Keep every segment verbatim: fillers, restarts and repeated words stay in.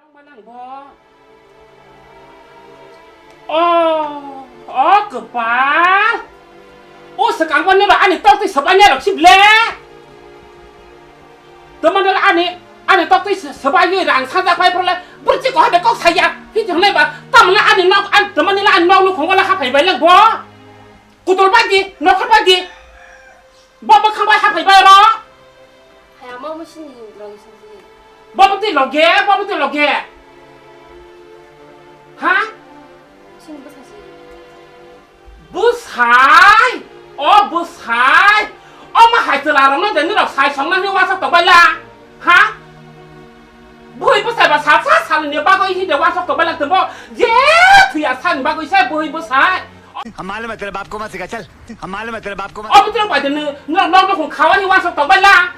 Bo. Oh, oh, kwpal. O swkang bo nero ani tok twi swbai nero sible. Tamo nero ani, ani tok twi swbai yoi rang sanjak pai phole. Burchi ko habe kok saya. Hiti hnai ba. Tamle ani nok, an, tamo nero ani nok nukhung wala hapai bai lang bo. Kutul bai di, nokhor bai di. Bo bwkhang bai hapai bai ro. Hai ama mo sini logi sini. Bo bwtwi loge, bo bwtwi loge. Ha? Sini bwsa si. Bwsai? O bwsai? O ma hai chwla rokno de nirok sai songna ni wasok tokbai la. Ha? Bwhwi bwsai ba sal sa salni bagwi hinde wasok tokbai la tebo. Je thwiya sani bagwi sai bwhwi bwsai. हम मालूम है तेरे बाप को मत सिखा, चल। हम मालूम है तेरे बाप को मत Omo tei bai de nw, nw, nw, nw, khawani wasok tokbai la.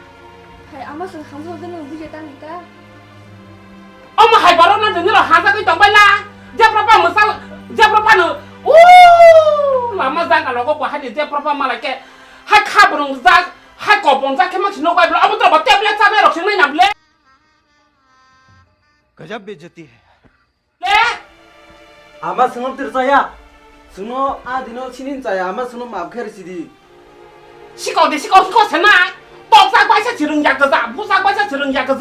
Hai, ama song hamsa de nw bujai tang ta. Omo hai borok no de nw hamsa gwi tokbai la. Jepra pa mwsal, jepra pa nw, u, lama jang ka logo bo hai de jepra pa mala ke. Hai kha burung jak, hai kopong jak khe mak si nok bai bla. Omo tei ba tablet chanai rok sing nai na ble. गजब बेइज्जती है। Le? Ama swngo tir chaya. Swngo a dino sinin chaya, ama swngo map khe risi di. Sikok de sikok sikok se nai. Tok jak bai se chirung jak ja, bu jak bai se chirung jak ja.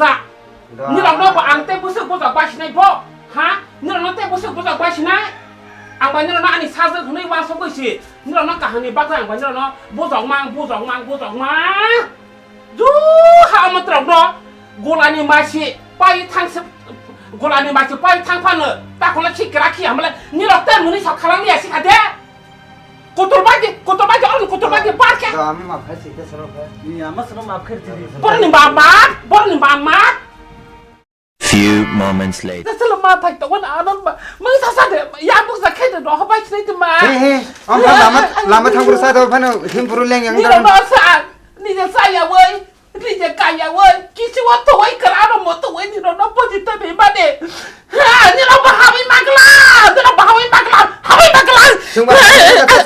Da. Nirok no bo ang te busuk bujak bai sinai bo. Ha? Nirok no te busuk bujak bai sinai. Ang bai nirok no ani sajwk hwnwi wasok bai si. Nirok no kaham ni bagwi ang bai nirok no bujok mang, bujok mang, bujok mang. Ju ha omo trok no golani masi pai thang se, golani masi pai thang phano takhole khi kra khi hamle nirok ter muni sok khalang ya sikha de. Kotor bai de, kotor bai de, on kotor bai de bar khe. Da, ami map khai site soro khai. Ni ama soro map khai site. Boroni ba map, boroni ba map. Few moments later. Salo ma thai to wan anon ba. Mang sa sa de ya buk sa khai de no ha bai chinai de ma. He, he. Am pha lama, lama thang bro sa do phano him bro leng yang Ni da. No sa. Ni de sa ya wai. Ni de ka ya wai. Kisi wa to wai kar ano mo to wai ni no no po di ta be ma de. Ha, ni no ba ha bai magla. Ni no ba ha bai magla. Ha bai magla. Sung ba, sung ba,